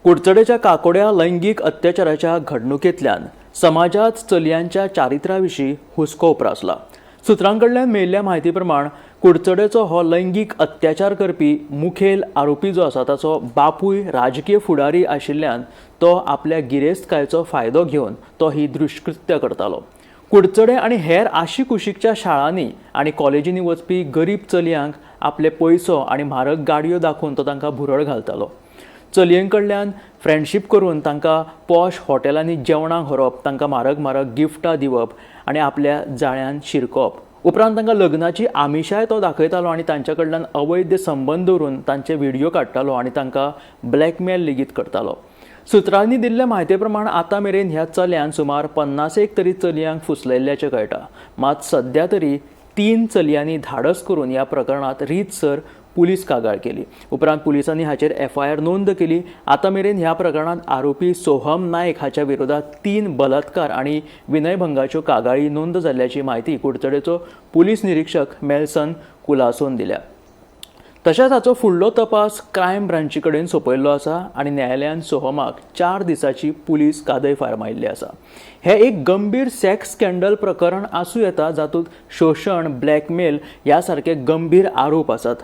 कुडचडेच्या काकोड्या लैंगीक अत्याचाराच्या घडणुकेंतल्यान समाजांत चलयांच्या चारित्र्या विशीं हुस्को उप्रासला. सुत्रां कडल्यान मेळिल्ल्या म्हायती प्रमाण कुडचडेचो हो लैंगीक अत्याचार करपी मुखेल आरोपी जो आसा ताचो बापूय राजकीय फुडारी आशिल्ल्यान तो आपल्या गिरेस्तकायेचो फायदो घेवन तो ही दुश्कृत्य करतालो. कुडचडे आनी हेर आशिकुशीकच्या शाळांनी आनी कॉलेजींनी वचपी गरीब चलयांक आपले पयसो आनी म्हारग गाडयो दाखोवन तो तांकां भुरळ घालतालो. चलयां कडल्यान फ्रेंडशीप करून तांकां पॉश हॉटेलांनी जेवणाक व्हरप, तांकां म्हारग म्हारग गिफ्टां दिवप आनी आपल्या जाळ्यान शिरकोवप. उपरांत तांकां लग्नाची आमिशाय तो दाखयतालो आनी तांच्या कडल्यान अवैध संबंद दवरून तांचे व्हिडियो काडटालो आनी तांकां ब्लॅकमेल लेगीत करतालो. सुत्रांनी दिल्ले म्हायती प्रमाण आतां मेरेन ह्या चल्यान सुमार 50 तरी चलयांक फुसलयल्ल्याचें कळटा. मात सद्या तरी 3 चलयांनी धाडस करून ह्या प्रकरणांत रीतसर पुलीस कागाळ केली. उपरांत पुलिसांनी हाचेर एफआयआर नोंद केली. आतां मेरेन ह्या प्रकरणांत आरोपी सोहम नायक हाच्या विरोधात 3 बलात्कार आनी विनयभंगाच्यो कागाळी नोंद जाल्ल्याची म्हायती कुडचडेचो पुलीस निरीक्षक मेल्सन कुलासोन दिल्या. तशेंच हाचो फुडलो तपास क्रायम ब्रांची कडेन सोंपयल्लो आसा आनी न्यायालयान सोहमाक 4 दिसांची पुलीस कादय फर्मायिल्ली आसा. हें एक गंभीर सेक्स स्कँडल प्रकरण आसूं येता जातूंत शोशण, ब्लॅकमेल ह्या सारके गंभीर आरोप आसात.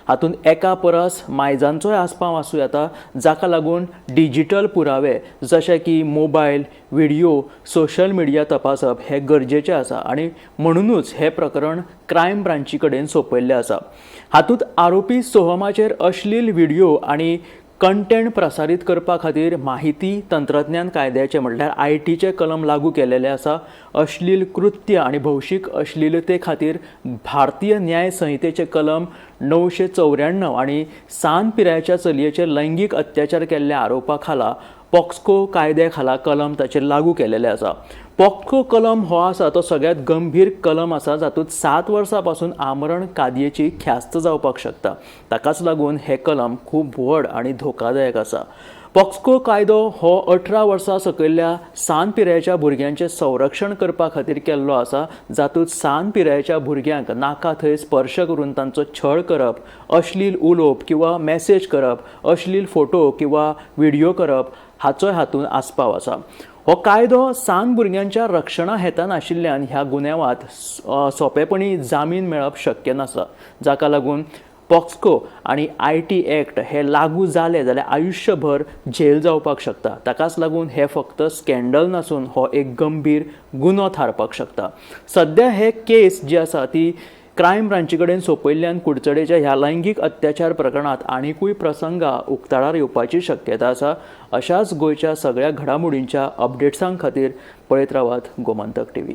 हातूंत एका परस मायजांचोय आस्पाव आसूं येता, जाका लागून डिजिटल पुरावे जशे की मोबायल, व्हिडियो, सोशल मिडिया तपासप हें गरजेचें आसा आनी म्हणुनूच हें प्रकरण क्रायम ब्रांची कडेन सोंपयल्लें आसा. हातूंत आरोपी सोहमाचेर अश्लील व्हिडियो आनी कंटेंट प्रसारीत करपा खातीर माहिती तंत्रज्ञान कायद्याचें म्हणल्यार आयटीचें कलम लागू केलेलें आसा. अश्लील कृत्य आनी भौशीक अश्लीलते खातीर भारतीय न्याय संहितेचें कलम 994 आनी सान पिरायेच्या चलयेचेर लैंगीक अत्याचार केल्ल्या आरोपा खाला पॉक्सको कायद्या खाला कलम ताचेर लागू केलेलें आसा. पॉक्सको कलम हो आसा तो सगळ्यांत गंभीर कलम आसा जातूंत 7 वर्सां पासून आमरण कादयेची ख्यास्त जावपाक शकता. ताकाच लागून हें कलम खूब व्हड आनी धोकादायक आसा. पॉक्सको कायदो हो 18 वर्सां सकयल्ल्या सान पिरायेच्या भुरग्यांचें संरक्षण करपा खातीर केल्लो आसा, जातूंत सान पिरायेच्या भुरग्यांक नाका थंय स्पर्श करून तांचो छळ करप, अश्लील उलोवप किंवा मॅसेज करप, अश्लील फोटो किंवा व्हिडियो करप हाचोय हातूंत आस्पाव आसा. हो कायदो सान भुरग्यांच्या रक्षणा हेतान आशिल्ल्यान ह्या गुन्यांवांत सोंपेपणी जामीन मेळप शक्य नासा, जाका लागून पॉक्सको आनी IT act हे लागू जाले जाल्यार आयुश्यभर जेल जावपाक शकता. ताकाच लागून हे फक्त स्कँडल नासून हो एक गंभीर गुन्हो थारपाक शकता. सद्या हे केस जी आसा ती क्रायम ब्रांची कडेन सोंपयल्ल्यान कुडचडेच्या ह्या लैंगीक अत्याचार प्रकरणांत आनिकूय प्रसंगां उक्ताडार येवपाची शक्यता आसा. अशाच गोंयच्या सगळ्या घडामोडींच्या अपडेट्सां खातीर पळयत रावात गोमंतक टीव्ही.